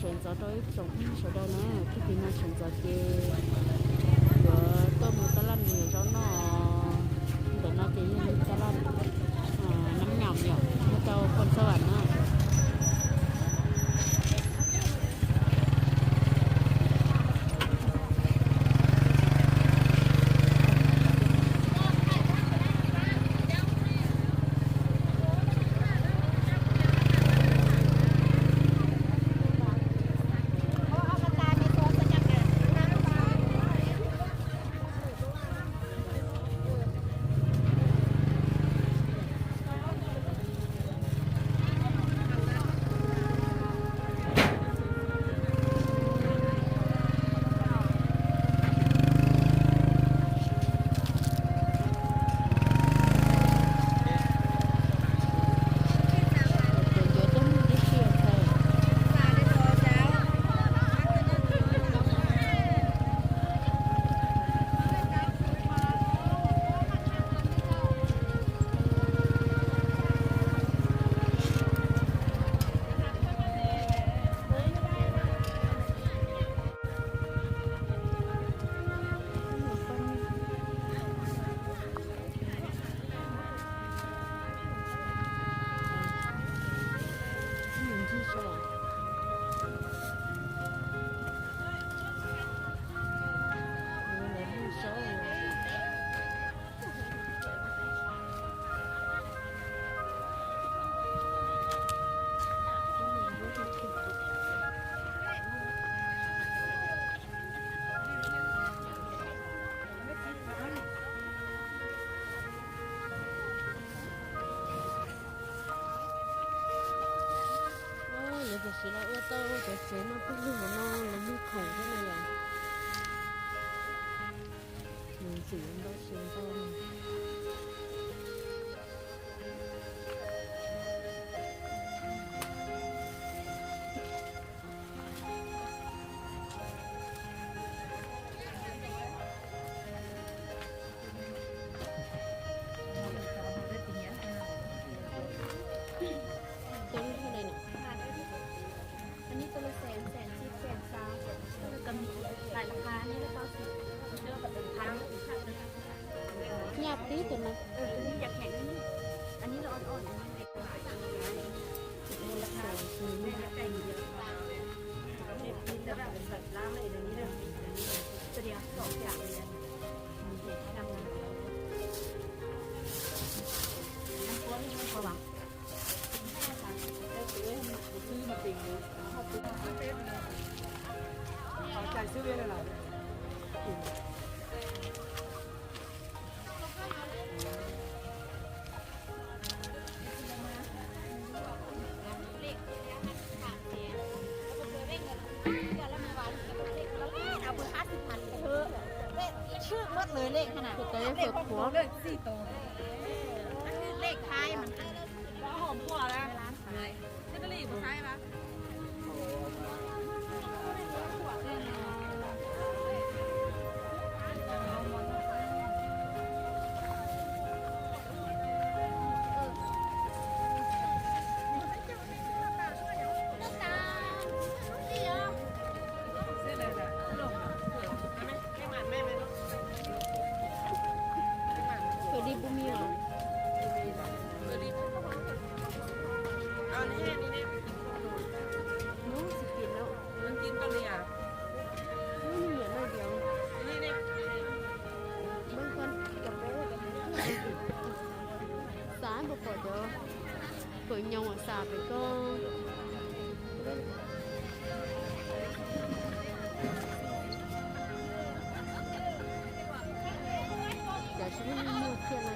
Ntxov rau ib tsoom phooj ywg sawv daws na, txij tim no tseem ntxov ces yuav tuaj mus tab laj mus yuav zaub noj. Ntawm no ces yog tab laj nab nyaum yom, muaj rau phoo xab vam na. Lawv tam sim los ua tau ua cov tsev no pawg lug no, lawv muag khoom thiab no yom. Mus ntxim ntau tsis ntau. Tua lub hauj lwm no. Ann tua lub xees, xees tsib, xees xaus, kom lais laj qab nej lub paub xwb. Nyaj tib tus no. Tus tau yog tus qhuav. Kawg li puas mis os? Hnub tsis tim no. Hnub nyiam no tias, xav puas pom cov phawm nyoos uas xav pem ko. Cov tsis muaj neeg muag kiag na.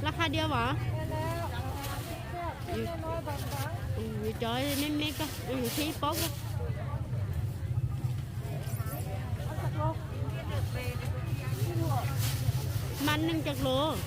Laj qha diav vas. Cov me me ko, yus thiaj ib pob ko. Mas neeg cov hluas.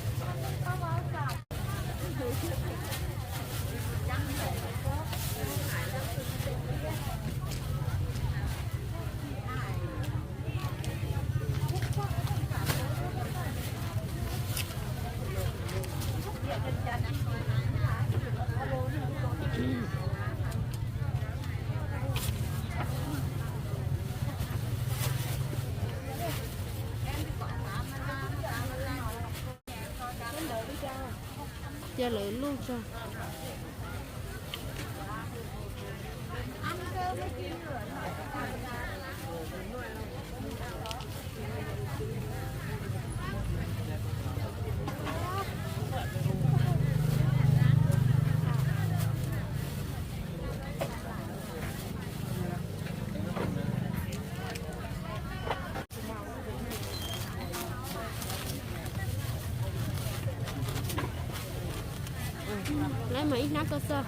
Cia lawv luj tso. Lawv mas ib hnab ko xwb.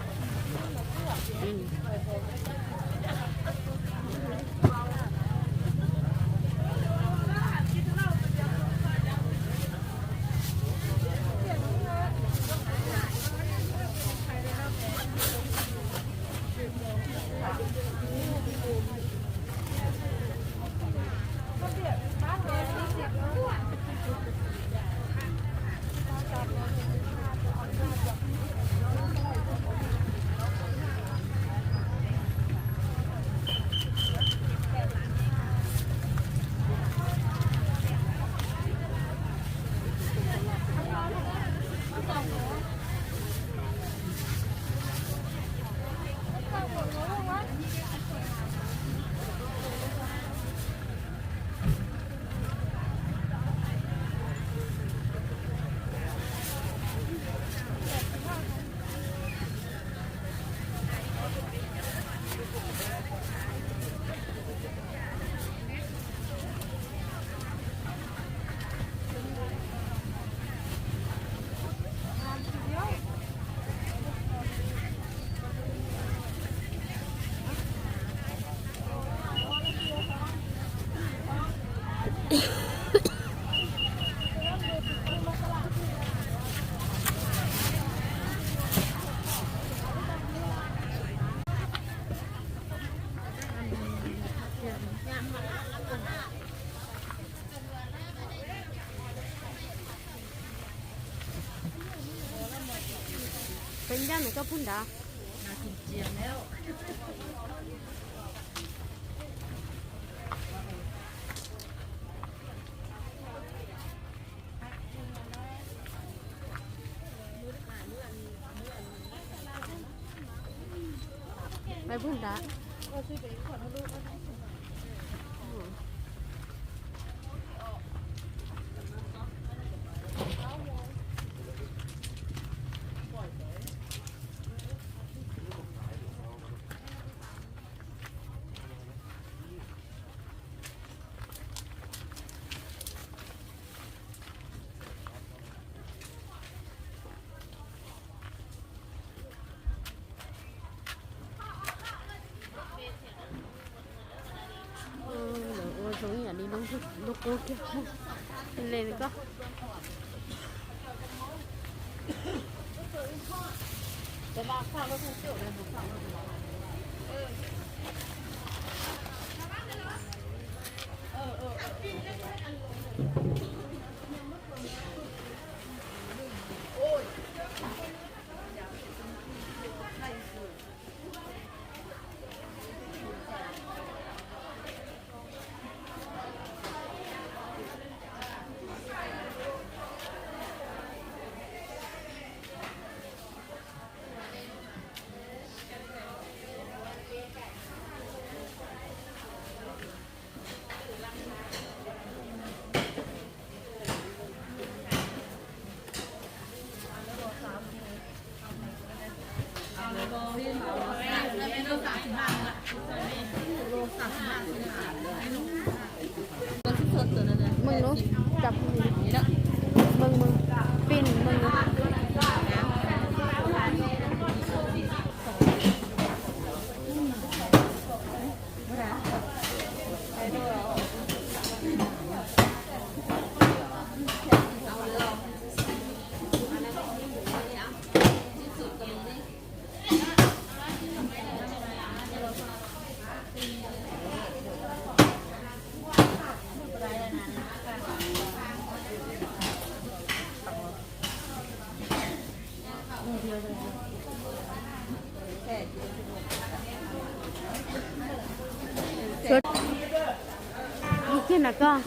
Peb ncaj ntawm koj pub nrad. Peb pub nrad. Lawv ua zoo ib yam li lub qub kiag. Le koj. Mws lub, cov mws. Kiag na koj.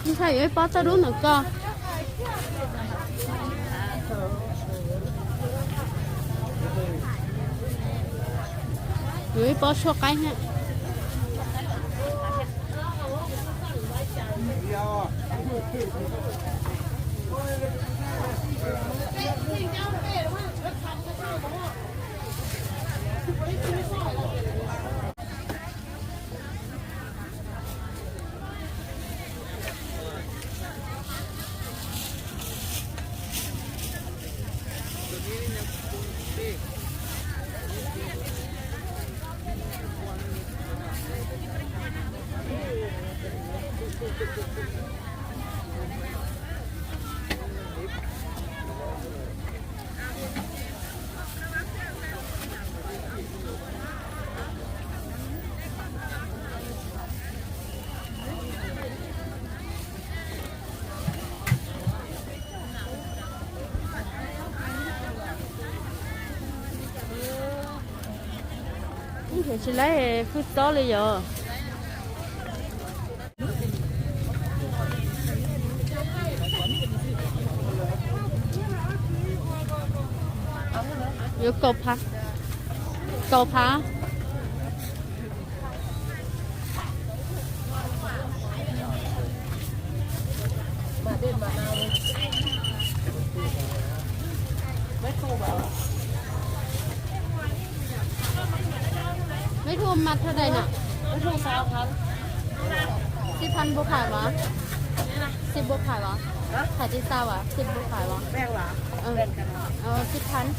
Ntshai yuav ib pob txoj dub ntawm koj. Yuav ib pob suab qaib thiab. Tsis laib hwj txob li yog. Yuav kaum phav. Kaum phav. Mét vuông mặt thế này nè. Xib phăn bô phải mà. Xib bô phải mà. Phải thì sao ạ? Xib bô phải mà. Ờ, xib phăn.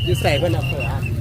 Chia sẻ với nó khỏe.